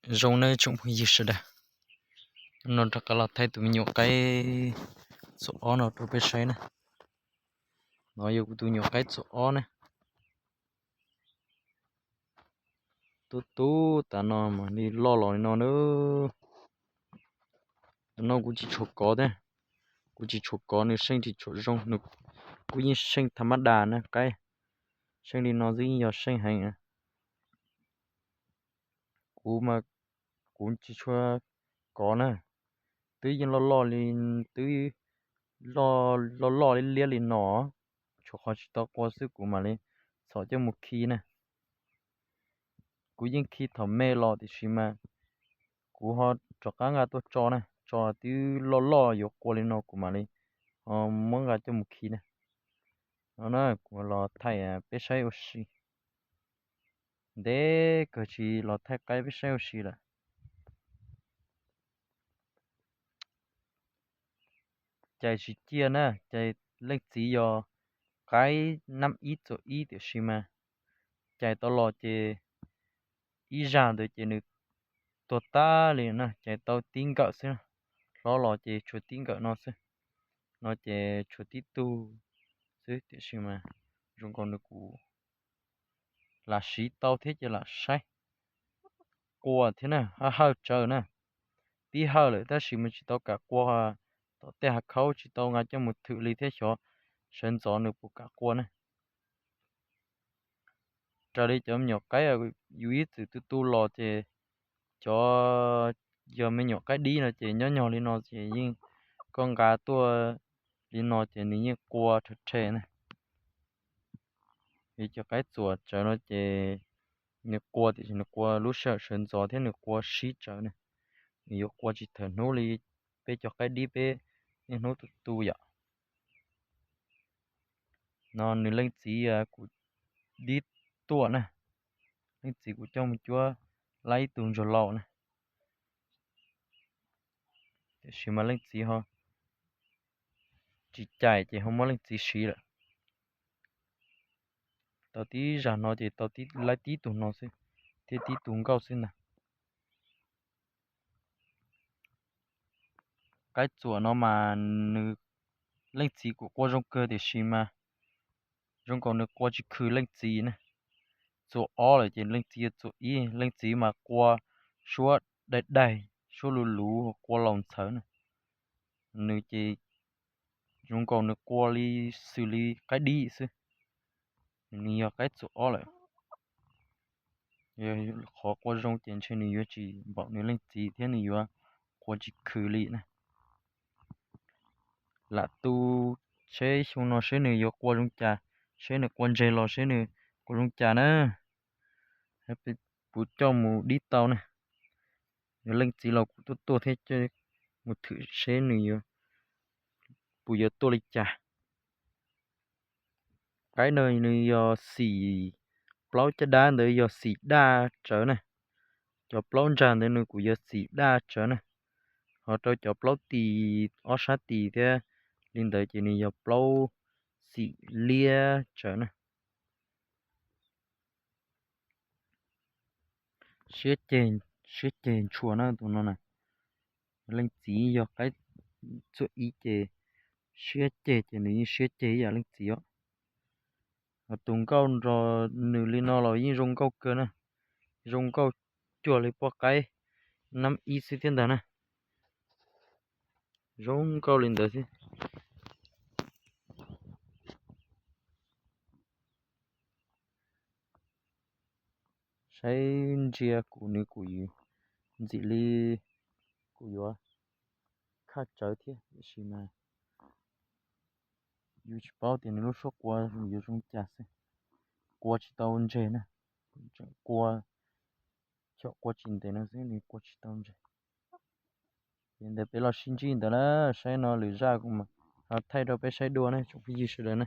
Zoo nawb tsoom phooj ywg sawv daws, no rov qab los thaij tus me nyuam qaib txuas ob no rau peb saib na. No yog kuv tus nyuam qaib txuas ob na. Tub tub tas no mas li loj los li no na. Tus no kuv tsis tshua kov thiab, kuv tsis tshua kov, nws seej tsis tshua zoo, nws kuj yeej seej tha mab das na, qaib seej li no xwb yeej yog seej heev. Kuv mas kuv tsis tshua kov na, twb yeej loj loj li, twb loj loj liab liab li no, tshuav qhov tsis tau qua xwb kuv mam li txhom coj mus khi na. Kuv yeej khi thaum me los tiam sis mas kuv ho rov qab nqa tuaj tso na, tso twb loj loj yuav qua li no kuv mam li ho muab nqa coj mus khi na. No na, kuv los thaij peb saib ua si. Ntev kawg tsis los thaij qaib peb saib ua si lawm. Cais tsis ciaj na, cais leej txiv yog qaib nab ib txuas ib tiam sis mas cais tau los ces ib zag ntawd ces nws tuag tag li na, cais tau tib nkawm xwb, hlob los ces tshuav tib nkawm no xwb, no ces tshuav tib tug xwb tiam sis mas zoo nkaus nws kuv lam siv tau thiab ces lam saib qua thiab na, hawj hawj tsawv na, tib hawj lawm tab sis mas tsis tau kam qua tom tej hav khaub, tsis tau nqa coj mus thwm li thiab xyov sawv ntxov nws puas kam qua na. Raws li cov me nyuam qaib yus ib txwm tu tu los ces cov yog me nyuam qaib dib no ces nyob nyog li no ces yeej koj nqa tuaj li no ces nws yeej qua rhe rhe na. Vim cov qaib txuas tsawv no ces nws qua tiam sis nws qua lub sij hawm sawv ntxov thiab nws qua sib tsawv na, nws yuav qua tsis thawm hnub li peb cov qaib dib peb niaj hnub tu tu yom. No nws leej txiv kuv dib tuaj na, leej txiv kuv coj mus cuab laib ib tug ntsuag laus na, tiam sis mas leej txiv ho tsis cais ces ho muab leej txiv siv lawm. Tau tib zag no ces tau laib tib tug no xwb, thiab tib tug nkauj xwb ntag. Qaib txuas no mas nws leej txiv kuj qua zoo kawg tiam sis mas zoo nkaus nws qua tsis khwm leej txiv na. Txuas ob lawm ces leej txiv yuav txuas ib, leej txiv mas qua suab daig daig, suab luv luv, qua laus ntxhawv na. Nws ces zoo nkaus nws qua li xws li qaib dib xwb, nws yog qaib txuas ob lawm. Yog qhov qua zoo ces ntshe nws yuav tsis npaum nws leej txiv thiab nws yuav qua tsis khwm li na. Lam tu seb xyoo no seb nws yuav qua zoo cas, seb nws qua ntseg los seb nws qua zoo cas na. Kuv coj mus dib tau na. Yog leej txiv los kuv tuaj tuaj thiab coj mus thwm seb nws puas yuav tuaj li cas. Qaib no nws yog xim, plaub caj dab ntawd yog xim daj tsawv na. Cov plaub ntsag ntawd nws kuj yog xim daj tsawv na. Ho rau cov plaub tis, ob sab tis thiab li ntawd ces nws yog plaub xim liab tsawv na. Siab ceg, siab ceg ntshua na tus no na. Leej txiv yog qaib txuas ib ces siab ceg ces nws yeej siab ceg ib yam leej txiv os. Ho tus nkauj nrog nws li no los yeej zoo nkauj kawg na, zoo nkauj cuag li poj qaib nab ib xwb thiab ntag na. Zoo nkauj li ntawd xwb. Saib ntsia kuv nws kuj ntxim li kuj yuav khaj tsawv thiab tiam sis mas yus tsis paub tias nws lub suab qua yuav zoo cas xwb. Qua tsis tau ntseg na, tseem qua, xyom qua tsis ntev no xwb nws qua tsis tau ntseg. Li ntawd peb los sib ntsib ntawd na, saib no lwm zaj kuv mam ho thaij rau peb saib dua ne tsoom phooj ywg sawv daws na.